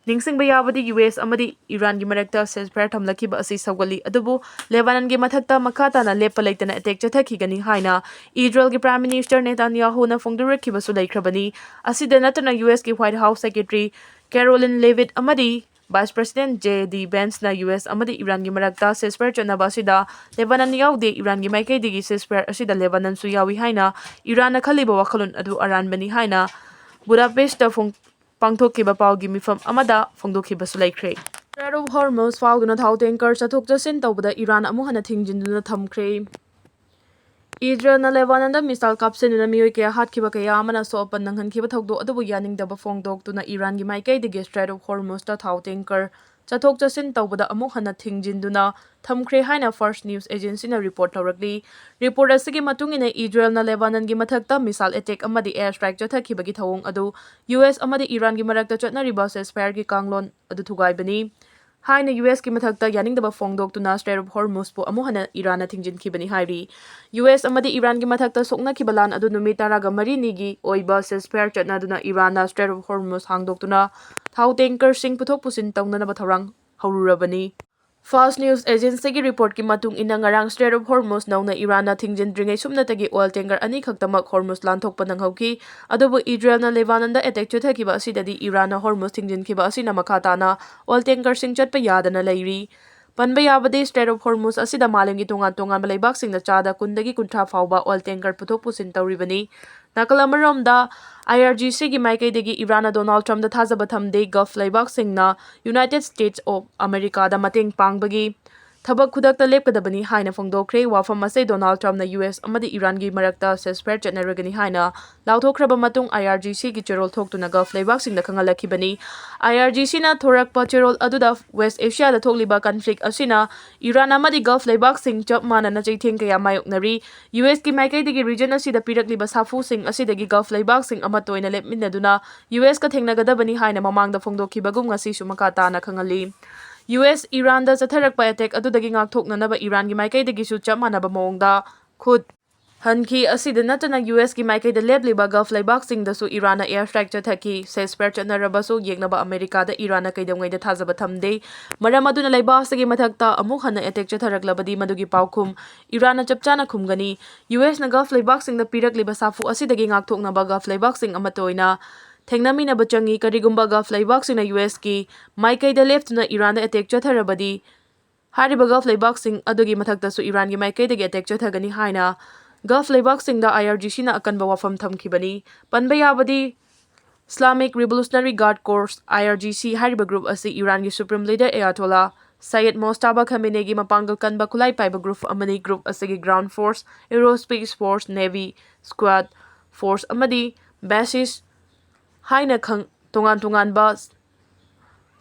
ꯅꯤꯡꯁꯤꯡꯕ ꯌꯥꯕꯗꯤ ꯌꯨ ꯑꯦꯁ ꯑꯃꯗꯤ ꯏꯔꯥꯟꯒꯤ ꯃꯔꯛꯇ ꯁꯦꯁꯐꯌꯔ ꯊꯝꯂꯛꯈꯤꯕ ꯑꯁꯤ ꯁꯧꯒꯠꯂꯤ, ꯑꯗꯨꯕꯨ ꯂꯦꯕꯥꯅꯟꯒꯤ ꯃꯊꯛꯇ ꯃꯈꯥ ꯇꯥꯅ ꯂꯦꯞꯄ ꯂꯩꯇꯅ ꯑꯦꯇꯦꯛ ꯆꯠꯊꯈꯤꯒꯅꯤ ꯍꯥꯏꯅ ꯏꯖꯔꯦꯜꯒꯤ ꯄ꯭ꯔꯥꯏꯝ ꯃꯤꯅꯤꯁꯇꯔ ꯅꯦꯇꯥꯟꯌꯥꯍꯨꯅ ꯐꯣꯡꯗꯣꯔꯛꯈꯤꯕꯁꯨ ꯂꯩꯈ꯭ꯔꯕꯅꯤ꯫ ꯑꯁꯤꯗ ꯅꯠꯇꯅ ꯌꯨ ꯑꯦꯁꯀꯤ ꯋꯥꯏꯠ ꯍꯥꯎꯁ ꯁꯦꯀ꯭ꯔꯦꯇꯔꯤ ꯀꯦꯔꯣꯂꯤꯟ ꯂꯦꯚꯤꯠ ꯑꯃꯗꯤ ꯚꯥꯏꯁ ꯄ꯭ꯔꯦꯁꯤꯗꯦꯟꯠ ꯖꯦ ꯗꯤ ꯚꯦꯟꯁꯅ ꯌꯨ ꯑꯦꯁ ꯑꯃꯗꯤ ꯏꯔꯥꯟꯒꯤ ꯃꯔꯛꯇ ꯁꯦꯁꯐꯌꯔ ꯆꯠꯅꯕ ꯑꯁꯤꯗ ꯂꯦꯕꯥꯅꯟ ꯌꯥꯎꯗꯦ, ꯏꯔꯥꯟꯒꯤ ꯃꯥꯏꯀꯩꯗꯒꯤ ꯁꯦꯁꯐꯌꯔ ꯑꯁꯤꯗ ꯂꯦꯕꯥꯅꯟꯁꯨ ꯌꯥꯎꯏ ꯍꯥꯏꯅ ꯏꯔꯥꯟꯅ ꯈꯜꯂꯤꯕ ꯋꯥꯈꯜꯂꯣꯟ ꯑꯗꯨ ꯑꯔꯥꯟꯕꯅꯤ ꯍꯥꯏꯅ ꯕꯨꯗꯥꯄꯦꯁꯇ ꯐꯣꯡ-, ꯄꯥꯡꯊꯣꯛꯈꯤꯕ ꯄꯥꯎꯒꯤ ꯃꯤꯐꯝ ꯑꯃꯗ ꯐꯣꯡꯗꯣꯛꯈꯤꯕꯁꯨ ꯂꯩꯈ꯭ꯔꯦ꯫ ꯁ꯭ꯇ꯭ꯔꯦꯠ ꯑꯣꯐ ꯍꯣꯔꯃꯨꯖ ꯐꯥꯎꯗꯨꯅ ꯊꯥꯎ ꯇꯦꯡꯀꯔ ꯆꯠꯊꯣꯛ ꯆꯠꯁꯤꯟ ꯇꯧꯕꯗ ꯏꯔꯥꯟ ꯑꯃꯨꯛ ꯍꯟꯅ ꯊꯤꯡꯖꯤꯟꯗꯨꯅ ꯊꯝꯈ꯭ꯔꯦ꯫ ꯏꯖꯔꯦꯜꯅ ꯂꯦꯕꯥꯅꯟꯗ ꯃꯤꯁꯥꯏꯜ ꯀꯥꯞꯁꯤꯟꯗꯨꯅ ꯃꯤꯑꯣꯏ ꯀꯌꯥ ꯍꯥꯠꯈꯤꯕ ꯀꯌꯥ ꯑꯃꯅ ꯑꯁꯣꯛ ꯑꯄꯟ ꯅꯪꯍꯟꯈꯤꯕ ꯊꯧꯗꯣꯛ ꯑꯗꯨꯕꯨ ꯌꯥꯅꯤꯡꯗꯕ ꯐꯣꯡꯗꯣꯛꯇꯨꯅ ꯏꯔꯥꯟꯒꯤ ꯃꯥꯏꯀꯩꯗꯒꯤ ꯁ꯭ꯇ꯭ꯔꯦꯠ ꯑꯣꯐ ꯍꯣꯔꯃꯨꯖꯇ ꯊꯥꯎ ꯇꯦꯡꯀꯔ ꯆꯠꯊꯣꯛ ꯆꯠꯁꯤꯟ ꯇꯧꯕꯗ ꯑꯃꯨꯛ ꯍꯟꯅ ꯊꯤꯡꯖꯤꯟꯗꯨꯅ ꯊꯝꯈ꯭ꯔꯦ ꯍꯥꯏꯅ ꯐꯥꯔꯁ ꯅ꯭ꯌꯨꯁ ꯑꯦꯖꯦꯟꯁꯤꯅ ꯔꯤꯄꯣꯔꯠ ꯇꯧꯔꯛꯂꯤ꯫ ꯔꯤꯄꯣꯔꯠ ꯑꯁꯤꯒꯤ ꯃꯇꯨꯡ ꯏꯟꯅ ꯏꯖꯔꯦꯜꯅ ꯂꯦꯕꯥꯅꯟꯒꯤ ꯃꯊꯛꯇ ꯃꯤꯁꯥꯏꯜ ꯑꯦꯇꯦꯛ ꯑꯃꯗꯤ ꯑꯦꯌꯔ ꯁ꯭ꯇ꯭ꯔꯥꯏꯛ ꯆꯠꯊꯈꯤꯕꯒꯤ ꯊꯧꯑꯣꯡ ꯑꯗꯨ ꯌꯨ ꯑꯦꯁ ꯑꯃꯗꯤ ꯏꯔꯥꯟꯒꯤ ꯃꯔꯛꯇ ꯆꯠꯅꯔꯤꯕ ꯁꯦꯁꯐꯌꯔꯒꯤ ꯀꯥꯡꯂꯣꯟ ꯑꯗꯨ ꯊꯨꯒꯥꯏꯕꯅꯤ꯫ ꯍꯥꯏꯅ ꯌꯨ ꯑꯦꯁꯀꯤ ꯃꯊꯛꯇ ꯌꯥꯅꯤꯡꯗꯕ ꯐꯣꯡꯗꯣꯛꯇꯨꯅ Strait of Hormuzꯄꯨ ꯑꯃꯨꯛ ꯍꯟꯅ ꯏꯔꯥꯟꯅ ꯊꯤꯡꯖꯤꯟꯈꯤꯕꯅꯤ ꯍꯥꯏꯔꯤ꯫ ꯌꯨ ꯑꯦꯁ ꯑꯃꯗꯤ ꯏꯔꯥꯟꯒꯤ ꯃꯊꯛꯇ ꯁꯣꯛꯅꯈꯤꯕ ꯂꯥꯟ ꯑꯗꯨ ꯅꯨꯃꯤꯠ ꯇꯔꯥꯒ ꯃꯔꯤꯅꯤꯒꯤ ꯑꯣꯏꯕ ceasefire ꯆꯠꯅꯗꯨꯅ ꯏꯔꯥꯟꯅ Strait of Hormuz ꯍꯥꯡꯗꯣꯛꯇꯨꯅ ꯊꯥꯎ tankerꯁꯤꯡ ꯄꯨꯊꯣꯛ ꯄꯨꯁꯤꯟ ꯇꯧꯅꯅꯕ ꯊꯧꯔꯥꯡ ꯍꯧꯔꯨꯔꯕꯅꯤ꯫ Fars News Agencyꯒꯤ reportꯀꯤ ꯃꯇꯨꯡ ꯏꯟꯅ, ꯉꯔꯥꯡ Strait of Hormuz ꯅꯧꯅ ꯏꯔꯥꯟꯅ ꯊꯤꯡꯖꯤꯟꯗ꯭ꯔꯤꯉꯩ ꯁꯨꯞꯅꯇꯒꯤ oil tanker ꯑꯅꯤꯈꯛꯇꯃꯛ Hormuz ꯂꯥꯟꯊꯣꯛꯄ ꯅꯪꯍꯧꯈꯤ꯫ ꯑꯗꯨꯕꯨ ꯏꯖꯔꯦꯜꯅ ꯂꯦꯕꯥꯅꯟꯗ attack ꯆꯠꯊꯈꯤꯕ ꯑꯁꯤꯗꯗꯤ ꯏꯔꯥꯟꯅ Hormuz ꯊꯤꯡꯖꯤꯟꯈꯤꯕ ꯑꯁꯤꯅ ꯃꯈꯥ ꯇꯥꯅ oil tankerꯁꯤꯡ ꯆꯠꯄ ꯌꯥꯗꯅ ꯂꯩꯔꯤ꯫ ꯄꯟꯕ ꯌꯥꯕꯗꯤ, Strait of Hormuz ꯑꯁꯤꯗ ꯃꯥꯂꯦꯝꯒꯤ ꯇꯣꯉꯥꯟ ꯇꯣꯉꯥꯟꯕ ꯂꯩꯕꯥꯛꯁꯤꯡꯗ ꯆꯥꯗ ꯀꯨꯟꯗꯒꯤ ꯀꯨꯟꯊ꯭ꯔꯥ ꯐꯥꯎꯕ oil tanker ꯄꯨꯊꯣꯛ ꯄꯨꯁꯤꯟ ꯇꯧꯔꯤꯕꯅꯤ꯫ ꯅꯥꯀꯜ ꯑꯃꯔꯣꯝꯗ, IRGCꯒꯤ ꯃꯥꯏꯀꯩꯗꯒꯤ ꯏꯔꯥꯟꯅ Donald Trumpꯇ ꯊꯥꯖꯕ ꯊꯝꯗꯦ, Gulf ꯂꯩꯕꯥꯛꯁꯤꯡꯅ United States of Americaꯗ ꯃꯇꯦꯡ ꯄꯥꯡꯕꯒꯤ ꯊꯕꯛ ꯈꯨꯗꯛꯇ ꯂꯦꯞꯀꯗꯕꯅꯤ ꯍꯥꯏꯅ ꯐꯣꯡꯗꯣꯛꯈ꯭ꯔꯦ꯫ ꯋꯥꯐꯝ ꯑꯁꯤ Donald Trumpꯅ ꯌꯨ ꯑꯦꯁ ꯑꯃꯗꯤ ꯏꯔꯥꯟꯒꯤ ꯃꯔꯛꯇ ceasefire ꯆꯠꯅꯔꯒꯅꯤ ꯍꯥꯏꯅ ꯂꯥꯎꯊꯣꯛꯈ꯭ꯔꯕ ꯃꯇꯨꯡ, IRGCꯒꯤ ꯆꯦꯔꯣꯜ ꯊꯣꯛꯇꯨꯅ Gulf ꯂꯩꯕꯥꯛꯁꯤꯡꯗ ꯈꯪꯍꯜꯂꯛꯈꯤꯕꯅꯤ꯫ IRGCꯅ ꯊꯣꯔꯛꯄ ꯆꯦꯔꯣꯜ ꯑꯗꯨꯗ West Asiaꯗ ꯊꯣꯛꯂꯤꯕ conflict ꯑꯁꯤꯅ ꯏꯔꯥꯟ ꯑꯃꯗꯤ Gulf ꯂꯩꯕꯥꯛꯁꯤꯡ ꯆꯞ ꯃꯥꯟꯅꯅ ꯆꯩꯊꯦꯡ ꯀꯌꯥ ꯃꯥꯌꯣꯛꯅꯔꯤ꯫ ꯌꯨ ꯑꯦꯁꯀꯤ ꯃꯥꯏꯀꯩꯗꯒꯤ region ꯑꯁꯤꯗ ꯄꯤꯔꯛꯂꯤꯕ ꯁꯥꯐꯨꯁꯤꯡ ꯑꯁꯤꯗꯒꯤ Gulf ꯂꯩꯕꯥꯛꯁꯤꯡ ꯑꯃꯠꯇ ꯑꯣꯏꯅ ꯂꯦꯞꯃꯤꯟꯅꯗꯨꯅ ꯌꯨ ꯑꯦꯁꯀ ꯊꯦꯡꯅꯒꯗꯕꯅꯤ ꯍꯥꯏꯅ ꯃꯃꯥꯡꯗ ꯐꯣꯡꯗꯣꯛꯈꯤꯕꯒꯨꯝ ꯉꯁꯤꯁꯨ ꯃꯈꯥ ꯇꯥꯅ ꯈꯪꯍꯜꯂꯤ꯫ ꯌꯨ ꯑꯦꯁ ꯏꯔꯥꯟꯗ ꯆꯠꯊꯔꯛꯄ attack ꯑꯗꯨꯗꯒꯤ ꯉꯥꯛꯊꯣꯛꯅꯅꯕ ꯏꯔꯥꯟꯒꯤ ꯃꯥꯏꯀꯩꯗꯒꯤꯁꯨ ꯆꯞ ꯃꯥꯟꯅꯕ ꯃꯑꯣꯡꯗ ꯈꯨꯠ ꯍꯟꯈꯤ꯫ ꯑꯁꯤꯗ ꯅꯠꯇꯅ ꯌꯨ ꯑꯦꯁꯀꯤ ꯃꯥꯏꯀꯩꯗ ꯂꯦꯞꯂꯤꯕ Gulf ꯂꯩꯕꯥꯛꯁꯤꯡꯗꯁꯨ ꯏꯔꯥꯟꯅ air strike ꯆꯠꯊꯈꯤ꯫ Ceasefire ꯆꯠꯅꯔꯕꯁꯨ ꯌꯦꯛꯅꯕ ꯑꯃꯦꯔꯤꯀꯥꯗ ꯏꯔꯥꯟꯅ ꯀꯩꯗꯧꯉꯩꯗ ꯊꯥꯖꯕ ꯊꯝꯗꯦ꯫ ꯃꯔꯝ ꯑꯗꯨꯅ ꯂꯩꯕꯥꯛ ꯑꯁꯤꯒꯤ ꯃꯊꯛꯇ ꯑꯃꯨꯛ ꯍꯟꯅ attack ꯆꯠꯊꯔꯛꯂꯕꯗꯤ ꯃꯗꯨꯒꯤ ꯄꯥꯎꯈꯨꯝ ꯏꯔꯥꯟꯅ ꯆꯞ ꯆꯥꯅ ꯈꯨꯝꯒꯅꯤ꯫ ꯌꯨ ꯑꯦꯁꯅ Gulf ꯂꯩꯕꯥꯛꯁꯤꯡꯗ ꯄꯤꯔꯛꯂꯤꯕ ꯁꯥꯐꯨ ꯑꯁꯤꯗꯒꯤ ꯉꯥꯛꯊꯣꯛꯅꯕ Gulf ꯂꯩꯕꯥꯛꯁꯤꯡ ꯑꯃꯠꯇ ꯑꯣꯏꯅ ꯊꯦꯡꯅꯃꯤꯟꯅꯕ ꯆꯪꯏ꯫ ꯀꯔꯤꯒꯨꯝꯕ Gulf ꯂꯩꯕꯥꯛꯁꯤꯡꯅ ꯌꯨ ꯑꯦꯁꯀꯤ ꯃꯥꯏꯀꯩꯗ ꯂꯦꯞꯇꯨꯅ ꯏꯔꯥꯟꯗ attack ꯆꯠꯊꯔꯕꯗꯤ, ꯍꯥꯏꯔꯤꯕ Gulf ꯂꯩꯕꯥꯛꯁꯤꯡ ꯑꯗꯨꯒꯤ ꯃꯊꯛꯇꯁꯨ ꯏꯔꯥꯟꯒꯤ ꯃꯥꯏꯀꯩꯗꯒꯤ attack ꯆꯠꯊꯒꯅꯤ ꯍꯥꯏꯅ Gulf ꯂꯩꯕꯥꯛꯁꯤꯡꯗ IRGCꯅ ꯑꯀꯟꯕ ꯋꯥꯐꯝ ꯊꯝꯈꯤꯕꯅꯤ꯫ ꯄꯟꯕ ꯌꯥꯕꯗꯤ, Islamic Revolutionary Guard Corps, IRGC, ꯍꯥꯏꯔꯤꯕ group ꯑꯁꯤ ꯏꯔꯥꯟꯒꯤ Supreme Leader Ayatollah Sayyid Mojtaba Khameneiꯒꯤ ꯃꯄꯥꯡꯒꯜ ꯀꯟꯕ ꯈꯨꯠꯂꯥꯏ ꯄꯥꯏꯕ group ꯑꯃꯅꯤ꯫ Group ꯑꯁꯤꯒꯤ ground force, aerospace force, navy, squad force ꯑꯃꯗꯤ bases ꯍꯥꯏꯅ ꯈꯪ-, ꯇꯣꯉꯥꯟ ꯇꯣꯉꯥꯟꯕ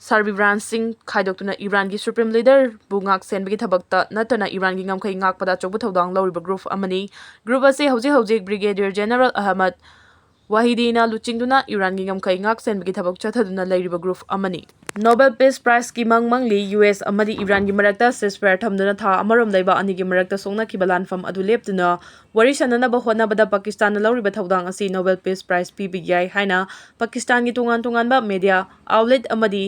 surveillanceꯁꯤꯡ ꯈꯥꯏꯗꯣꯛꯇꯨꯅ ꯏꯔꯥꯟꯒꯤ Supreme Leaderꯕꯨ ꯉꯥꯛ ꯁꯦꯟꯕꯒꯤ ꯊꯕꯛꯇ ꯅꯠꯇꯅ ꯏꯔꯥꯟꯒꯤ ꯉꯝꯈꯩ ꯉꯥꯛꯄꯗ ꯑꯆꯧꯕ ꯊꯧꯗꯥꯡ ꯂꯧꯔꯤꯕ group ꯑꯃꯅꯤ꯫ Group ꯑꯁꯤ ꯍꯧꯖꯤꯛ ꯍꯧꯖꯤꯛ Brigadier General Ahmad ꯋꯥꯍꯤꯗꯤꯅ ꯂꯨꯆꯤꯡꯗꯨꯅ ꯏꯔꯥꯟꯒꯤ ꯉꯝꯈꯩ ꯉꯥꯛ ꯁꯦꯟꯕꯒꯤ ꯊꯕꯛ ꯆꯠꯊꯗꯨꯅ ꯂꯩꯔꯤꯕ ꯒ꯭ꯔꯨꯞ ꯑꯃꯅꯤ꯫ ꯅꯣꯕꯦꯜ ꯄꯤꯁ ꯄ꯭ꯔꯥꯏꯖꯀꯤ ꯃꯪ ꯃꯪꯂꯤ꯫ ꯌꯨ ꯑꯦꯁ ꯑꯃꯗꯤ ꯏꯔꯥꯟꯒꯤ ꯃꯔꯛꯇ ꯁꯤꯁꯐꯥꯌꯔ ꯊꯝꯗꯨꯅ ꯊꯥ ꯑꯃꯔꯣꯝ ꯂꯩꯕ ꯑꯅꯤꯒꯤ ꯃꯔꯛꯇ ꯁꯣꯛꯅꯈꯤꯕ ꯂꯥꯟꯐꯝ ꯑꯗꯨ ꯂꯦꯞꯇꯨꯅ ꯋꯥꯔꯤ ꯁꯥꯟꯅꯅꯕ ꯍꯣꯠꯅꯕꯗ ꯄꯥꯀꯤꯁꯇꯥꯟꯅ ꯂꯧꯔꯤꯕ ꯊꯧꯗꯥꯡ ꯑꯁꯤ ꯅꯣꯕꯦꯜ ꯄꯤꯁ ꯄ꯭ꯔꯥꯏꯖ ꯄꯤꯕ ꯌꯥꯏ ꯍꯥꯏꯅ ꯄꯥꯀꯤꯁꯇꯥꯟꯒꯤ ꯇꯣꯉꯥꯟ ꯇꯣꯉꯥꯟꯕ ꯃꯦꯗꯤꯌꯥ ꯑꯥꯎꯠꯂꯦꯠ ꯑꯃꯗꯤ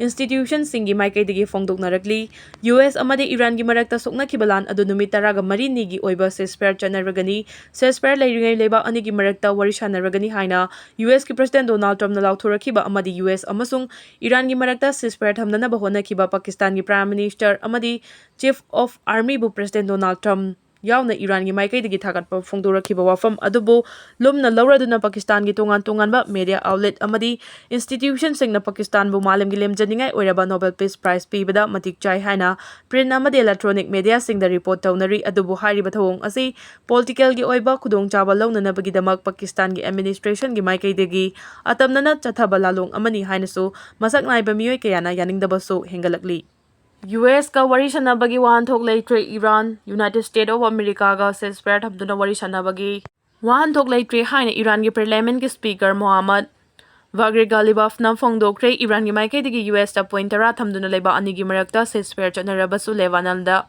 ꯏꯟꯁꯇꯤꯇ꯭ꯌꯨꯁꯟꯁꯤꯡꯒꯤ ꯃꯥꯏꯀꯩꯗꯒꯤ ꯐꯣꯡꯗꯣꯛꯅꯔꯛꯂꯤ꯫ ꯌꯨ ꯑꯦꯁ ꯑꯃꯗꯤ ꯏꯔꯥꯟꯒꯤ ꯃꯔꯛꯇ ꯁꯣꯛꯅꯈꯤꯕ ꯂꯥꯟ ꯑꯗꯨ ꯅꯨꯃꯤꯠ ꯇꯔꯥꯒ ꯃꯔꯤꯅꯤꯒꯤ ꯑꯣꯏꯕ ꯁꯤꯁꯐꯥꯌꯔ ꯆꯠꯅꯔꯒꯅꯤ꯫ ꯁꯤꯁꯐꯥꯌꯔ ꯂꯩꯔꯤꯉꯩ ꯂꯩꯕꯥꯛ ꯑꯅꯤꯒꯤ ꯃꯔꯛꯇ ꯋꯥꯔꯤ ꯁꯥꯟꯅꯔꯒꯅꯤ ꯍꯥꯏꯅ ꯌꯨ ꯑꯦꯁꯀꯤ ꯄ꯭ꯔꯁꯤꯗꯦꯟ ꯗꯣꯅꯥꯜꯗ ꯇ꯭ꯔꯝꯞꯅ ꯂꯥꯎꯊꯣꯔꯛꯈꯤꯕ ꯑꯃꯗꯤ ꯌꯨ ꯑꯦꯁ ꯑꯃꯁꯨꯡ ꯏꯔꯥꯟꯒꯤ ꯃꯔꯛꯇ ꯁꯤꯁꯐꯥꯌꯔ ꯊꯝꯅꯅꯕ ꯍꯣꯠꯅꯈꯤꯕ ꯄꯥꯀꯤꯁꯇꯥꯟꯒꯤ ꯄ꯭ꯔꯥꯏꯝ ꯃꯤꯅꯤꯁꯇꯔ ꯑꯃꯗꯤ ꯆꯤꯐ ꯑꯣꯐ ꯑꯥꯔꯃꯤꯕꯨ ꯄ꯭ꯔꯁꯤꯗꯦꯟ ꯗꯣꯅꯥꯜꯗ ꯇ꯭ꯔꯝꯞ ꯌꯥꯎꯅ ꯏꯔꯥꯟꯒꯤ ꯃꯥꯏꯀꯩꯗꯒꯤ ꯊꯥꯒꯠꯄ ꯐꯣꯡꯗꯣꯔꯛꯈꯤꯕ ꯋꯥꯐꯝ ꯑꯗꯨꯕꯨ ꯂꯨꯝꯅ ꯂꯧꯔꯗꯨꯅ ꯄꯥꯀꯤꯁꯇꯥꯟꯒꯤ ꯇꯣꯉꯥꯟ ꯇꯣꯉꯥꯟꯕ ꯃꯦꯗꯤꯌꯥ ꯑꯥꯎꯠꯂꯦꯠ ꯑꯃꯗꯤ ꯏꯟꯁꯇꯤꯇ꯭ꯌꯨꯁꯟꯁꯤꯡꯅ ꯄꯥꯀꯤꯁꯇꯥꯟꯕꯨ ꯃꯥꯂꯦꯝꯒꯤ ꯂꯦꯝꯖꯅꯤꯡꯉꯥꯏ ꯑꯣꯏꯔꯕ ꯅꯣꯕꯦꯜ ꯄꯤꯁ ꯄ꯭ꯔꯥꯏꯖ ꯄꯤꯕꯗ ꯃꯇꯤꯛ ꯆꯥꯏ ꯍꯥꯏꯅ ꯄ꯭ꯔꯤꯟꯠ ꯑꯃꯗꯤ ꯏꯂꯦꯛꯇ꯭ꯔꯣꯅꯤꯛ ꯃꯦꯗꯤꯌꯥꯁꯤꯡꯗ ꯔꯤꯄꯣꯔꯠ ꯇꯧꯅꯔꯤ꯫ ꯑꯗꯨꯕꯨ ꯍꯥꯏꯔꯤꯕ ꯊꯧꯑꯣꯡ ꯑꯁꯤ ꯄꯣꯂꯤꯇꯤꯀꯦꯜꯒꯤ ꯑꯣꯏꯕ ꯈꯨꯗꯣꯡꯆꯥꯕ ꯂꯧꯅꯅꯕꯒꯤꯗꯃꯛ ꯄꯥꯀꯤꯁꯇꯥꯟꯒꯤ ꯑꯦꯗꯃꯤꯅꯤꯁꯇ꯭ꯔꯦꯁꯟꯒꯤ ꯃꯥꯏꯀꯩꯗꯒꯤ ꯑꯇꯝꯅꯅ ꯆꯠꯊꯕ ꯂꯥꯂꯣꯡ ꯑꯃꯅꯤ ꯍꯥꯏꯅꯁꯨ ꯃꯁꯛ ꯅꯥꯏꯕ ꯃꯤꯑꯣꯏ ꯀꯌꯥꯅ ꯌꯥꯅꯤꯡꯗꯕꯁꯨ ꯍꯦꯟꯒꯠꯂꯛꯂꯤ꯫ ꯌꯨ ꯑꯦꯁꯀ ꯋꯥꯔꯤ ꯁꯥꯟꯅꯕꯒꯤ ꯋꯥꯍꯟꯊꯣꯛ ꯂꯩꯇ꯭ꯔꯦ ꯏꯔꯥꯟ꯫ ꯌꯨꯅꯥꯏꯇꯦꯗ ꯁ꯭ꯇꯦꯠ ꯑꯣꯐ ꯑꯃꯦꯔꯤꯀꯥꯒ ꯁꯤꯁꯐꯥꯌꯔ ꯊꯝꯗꯨꯅ ꯋꯥꯔꯤ ꯁꯥꯟꯅꯕꯒꯤ ꯋꯥꯍꯟꯊꯣꯛ ꯂꯩꯇ꯭ꯔꯦ ꯍꯥꯏꯅ ꯏꯔꯥꯟꯒꯤ ꯄꯥꯔꯂꯤꯌꯥꯃꯦꯟꯠꯀꯤ ꯁ꯭ꯄꯤꯀꯔ ꯃꯣꯍꯥꯃꯗ ꯕꯥꯒ꯭ꯔꯤ ꯒꯥꯂꯤꯕꯥꯐꯅ ꯐꯣꯡꯗꯣꯛꯈ꯭ꯔꯦ꯫ ꯏꯔꯥꯟꯒꯤ ꯃꯥꯏꯀꯩꯗꯒꯤ ꯌꯨ ꯑꯦꯁꯇ ꯄꯣꯏꯟꯠ ꯇꯔꯥ ꯊꯝꯗꯨꯅ ꯂꯩꯕꯥꯛ ꯑꯅꯤꯒꯤ ꯃꯔꯛꯇ ꯁꯤꯁꯐꯥꯌꯔ ꯆꯠꯅꯔꯕꯁꯨ ꯂꯦꯕꯥꯅꯟꯗ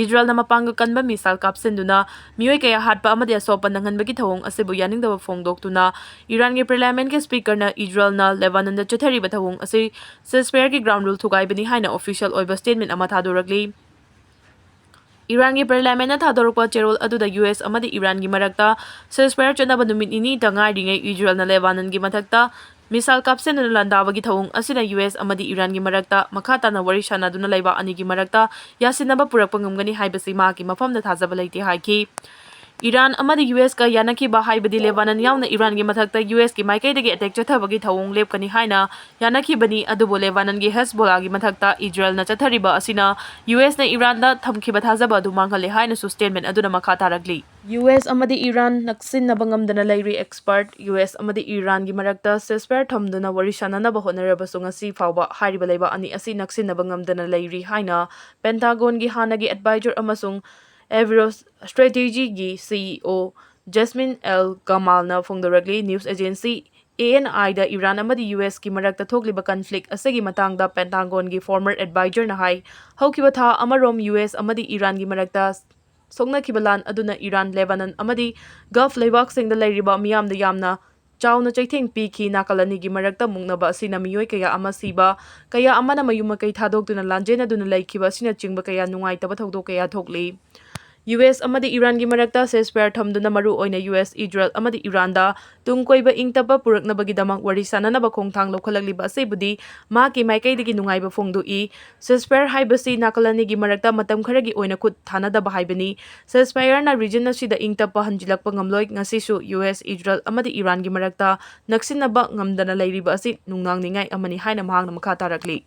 ꯏꯖꯔꯦꯜꯅ ꯃꯄꯥꯡꯒꯜ ꯀꯟꯕ ꯃꯤꯁꯥꯏꯜ ꯀꯥꯞꯁꯤꯟꯗꯨꯅ ꯃꯤꯑꯣꯏ ꯀꯌꯥ ꯍꯥꯠꯄ ꯑꯃꯗꯤ ꯑꯁꯣꯛꯄ ꯅꯪꯍꯟꯕꯒꯤ ꯊꯧꯑꯣꯡ ꯑꯁꯤꯕꯨ ꯌꯥꯅꯤꯡꯗꯕ ꯐꯣꯡꯗꯣꯛꯇꯨꯅ ꯏꯔꯥꯟꯒꯤ ꯄꯥꯔꯂꯤꯌꯥꯃꯦꯟꯠꯀꯤ ꯁ꯭ꯄꯤꯀꯔꯅ ꯏꯖꯔꯦꯜꯅ ꯂꯦꯕꯥꯅꯟꯗ ꯆꯠꯊꯔꯤꯕ ꯊꯧꯑꯣꯡ ꯑꯁꯤ ꯁꯤꯁꯐꯥꯌꯔꯒꯤ ꯒ꯭ꯔꯥꯎꯟ ꯔꯨꯜ ꯊꯨꯒꯥꯏꯕꯅꯤ ꯍꯥꯏꯅ ꯑꯣꯐꯤꯁꯤꯌꯦꯜ ꯑꯣꯏꯕ ꯁ꯭ꯇꯦꯠꯃꯦꯟꯠ ꯑꯃ ꯊꯥꯗꯣꯔꯛꯂꯤ꯫ ꯏꯔꯥꯟꯒꯤ ꯄꯥꯔꯂꯤꯌꯥꯃꯦꯟꯠꯅ ꯊꯥꯗꯣꯔꯛꯄ ꯆꯦꯔꯣꯜ ꯑꯗꯨꯗ ꯌꯨ ꯑꯦꯁ ꯑꯃꯗꯤ ꯏꯔꯥꯟꯒꯤ ꯃꯔꯛꯇ ꯁꯤꯁꯐꯥꯌꯔ ꯆꯠꯅꯕ ꯅꯨꯃꯤꯠ ꯅꯤꯅꯤꯇ ꯉꯥꯏꯔꯤꯉꯩ ꯏꯖꯔꯦꯜꯅ ꯂꯦꯕꯥꯅꯟꯒꯤ ꯃꯊꯛꯇ ꯃꯤꯁꯥꯏꯜ ꯀꯥꯞꯁꯤꯟꯗꯨꯅ ꯂꯥꯟꯗꯥꯕꯒꯤ ꯊꯧꯑꯣꯡ ꯑꯁꯤꯅ ꯌꯨ ꯑꯦꯁ ꯑꯃꯗꯤ ꯏꯔꯥꯟꯒꯤ ꯃꯔꯛꯇ ꯃꯈꯥ ꯇꯥꯅ ꯋꯥꯔꯤ ꯁꯥꯟꯅꯗꯨꯅ ꯂꯩꯕꯥꯛ ꯑꯅꯤꯒꯤ ꯃꯔꯛꯇ ꯌꯥꯁꯤꯟꯅꯕ ꯄꯨꯔꯛꯄ ꯉꯝꯒꯅꯤ ꯍꯥꯏꯕꯁꯤ ꯃꯍꯥꯛꯀꯤ ꯃꯐꯝꯗ ꯊꯥꯖꯕ ꯂꯩꯇꯦ ꯍꯥꯏꯈꯤ꯫ ꯏꯔꯥꯟ ꯑꯃꯗꯤ ꯌꯨ ꯑꯦꯁꯀ ꯌꯥꯅꯈꯤꯕ ꯍꯥꯏꯕꯗꯤ ꯂꯦꯕꯥꯅꯟ ꯌꯥꯎꯅ ꯏꯔꯥꯟꯒꯤ ꯃꯊꯛꯇ ꯌꯨ ꯑꯦꯁꯀꯤ ꯃꯥꯏꯀꯩꯗꯒꯤ ꯑꯦꯇꯦꯛ ꯆꯠꯊꯕꯒꯤ ꯊꯧꯑꯣꯡ ꯂꯦꯞꯀꯅꯤ ꯍꯥꯏꯅ ꯌꯥꯅꯈꯤꯕꯅꯤ꯫ ꯑꯗꯨꯕꯨ ꯂꯦꯕꯥꯅꯟꯒꯤ ꯍꯦꯖꯕꯣꯂꯥꯒꯤ ꯃꯊꯛꯇ ꯏꯖꯔꯦꯜꯅ ꯆꯠꯊꯔꯤꯕ ꯑꯁꯤꯅ ꯌꯨ ꯑꯦꯁꯅ ꯏꯔꯥꯟꯗ ꯊꯝꯈꯤꯕ ꯊꯥꯖꯕ ꯑꯗꯨ ꯃꯥꯡꯍꯜꯂꯦ ꯍꯥꯏꯅꯁꯨ ꯁ꯭ꯇꯦꯠꯃꯦꯟꯠ ꯑꯗꯨꯅ ꯃꯈꯥ ꯇꯥꯔꯛꯂꯤ꯫ ꯌꯨ ꯑꯦꯁ ꯑꯃꯗꯤ ꯏꯔꯥꯟ ꯅꯛꯁꯤꯟꯅꯕ ꯉꯝꯗꯅ ꯂꯩꯔꯤ꯫ ꯑꯦꯛꯁꯄꯔꯠ: ꯌꯨ ꯑꯦꯁ ꯑꯃꯗꯤ ꯏꯔꯥꯟꯒꯤ ꯃꯔꯛꯇ ꯁꯤꯁꯐꯥꯌꯔ ꯊꯝꯗꯨꯅ ꯋꯥꯔꯤ ꯁꯥꯟꯅꯅꯕ ꯍꯣꯠꯅꯔꯕꯁꯨ ꯉꯁꯤ ꯐꯥꯎꯕ ꯍꯥꯏꯔꯤꯕ ꯂꯩꯕꯥꯛ ꯑꯅꯤ ꯑꯁꯤ ꯅꯛꯁꯤꯟꯅꯕ ꯉꯝꯗꯅ ꯂꯩꯔꯤ ꯍꯥꯏꯅ ꯄꯦꯟꯇꯥꯒꯣꯟꯒꯤ ꯍꯥꯟꯅꯒꯤ ꯑꯦꯗꯚꯥꯏꯖꯔ ꯑꯃꯁꯨꯡ ꯑꯦꯕꯤꯔꯣ ꯁ꯭ꯇ꯭ꯔꯦꯇꯦꯖꯤꯒꯤ C E O Jasmine L ꯒꯃꯥꯜꯅ ꯐꯣꯡꯗꯣꯔꯛꯂꯤ꯫ News agency A N I ꯗ ꯏꯔꯥꯟ ꯑꯃꯗꯤ U S ꯀꯤ ꯃꯔꯛꯇ ꯊꯣꯛꯂꯤꯕ conflict ꯑꯁꯤꯒꯤ ꯃꯇꯥꯡꯗ Pentagon ꯒꯤ former advisor ꯅ ꯍꯥꯏ, ꯍꯧꯈꯤꯕ ꯊꯥ ꯑꯃꯔꯣꯝ U S ꯑꯃꯗꯤ ꯏꯔꯥꯟꯒꯤ ꯃꯔꯛꯇ ꯁꯣꯛꯅꯈꯤꯕ ꯂꯥꯟ ꯑꯗꯨꯅ ꯏꯔꯥꯟ, ꯂꯦꯕꯥꯅꯟ ꯑꯃꯗꯤ Gulf ꯂꯩꯕꯥꯛꯁꯤꯡꯗ ꯂꯩꯔꯤꯕ ꯃꯤꯌꯥꯝꯗ ꯌꯥꯝꯅ ꯆꯥꯎꯅ ꯆꯩꯊꯦꯡ ꯄꯤꯈꯤ꯫ ꯅꯥꯀꯜ ꯑꯅꯤꯒꯤ ꯃꯔꯛꯇ ꯃꯨꯛꯅꯕ ꯑꯁꯤꯅ ꯃꯤꯑꯣꯏ ꯀꯌꯥ ꯑꯃ ꯁꯤꯕ, ꯀꯌꯥ ꯑꯃꯅ ꯃꯌꯨꯝ ꯃꯀꯩ ꯊꯥꯗꯣꯛꯇꯨꯅ ꯂꯥꯟꯖꯦꯟꯅꯗꯨꯅ ꯂꯩꯈꯤꯕ ꯑꯁꯤꯅꯆꯤꯡꯕ ꯀꯌꯥ ꯅꯨꯡꯉꯥꯏꯇꯕ ꯊꯧꯗꯣꯛ ꯀꯌꯥ ꯊꯣꯛꯂꯤ꯫ U S ꯑꯃꯗꯤ ꯏꯔꯥꯟꯒꯤ ꯃꯔꯛꯇ ceasefire ꯊꯝꯗꯨꯅ ꯃꯔꯨ ꯑꯣꯏꯅ U S, Israel ꯑꯃꯗꯤ ꯏꯔꯥꯟꯗ ꯇꯨꯡ ꯀꯣꯏꯕ ꯏꯪ ꯇꯞꯄ ꯄꯨꯔꯛꯅꯕꯒꯤꯗꯃꯛ ꯋꯥꯔꯤ ꯁꯥꯅꯅꯕ ꯈꯣꯡꯊꯥꯡ ꯂꯧꯈꯠꯂꯛꯂꯤꯕ ꯑꯁꯤꯕꯨꯗꯤ ꯃꯍꯥꯛꯀꯤ ꯃꯥꯏꯀꯩꯗꯒꯤ ꯅꯨꯡꯉꯥꯏꯕ ꯐꯣꯡꯗꯣꯛꯏ꯫ Ceasefire ꯍꯥꯏꯕꯁꯤ ꯅꯥꯀꯜ ꯑꯅꯤꯒꯤ ꯃꯔꯛꯇ ꯃꯇꯝ ꯈꯔꯒꯤ ꯑꯣꯏꯅ ꯈꯨꯠ ꯊꯥꯅꯗꯕ ꯍꯥꯏꯕꯅꯤ꯫ Ceasefire ꯅ region ꯑꯁꯤꯗ ꯏꯪ ꯇꯞꯄ ꯍꯟꯖꯤꯜꯂꯛꯄ ꯉꯝꯂꯣꯏ꯫ ꯉꯁꯤꯁꯨ U S, Israel ꯑꯃꯗꯤ ꯏꯔꯥꯟꯒꯤ ꯃꯔꯛꯇ ꯅꯛꯁꯤꯟꯅꯕ ꯉꯝꯗꯅ ꯂꯩꯔꯤꯕ ꯑꯁꯤ ꯅꯨꯡꯅꯥꯡꯅꯤꯡꯉꯥꯏ ꯑꯃꯅꯤ ꯍꯥꯏꯅ ꯃꯍꯥꯛꯅ ꯃꯈꯥ ꯇꯥꯔꯛꯂꯤ꯫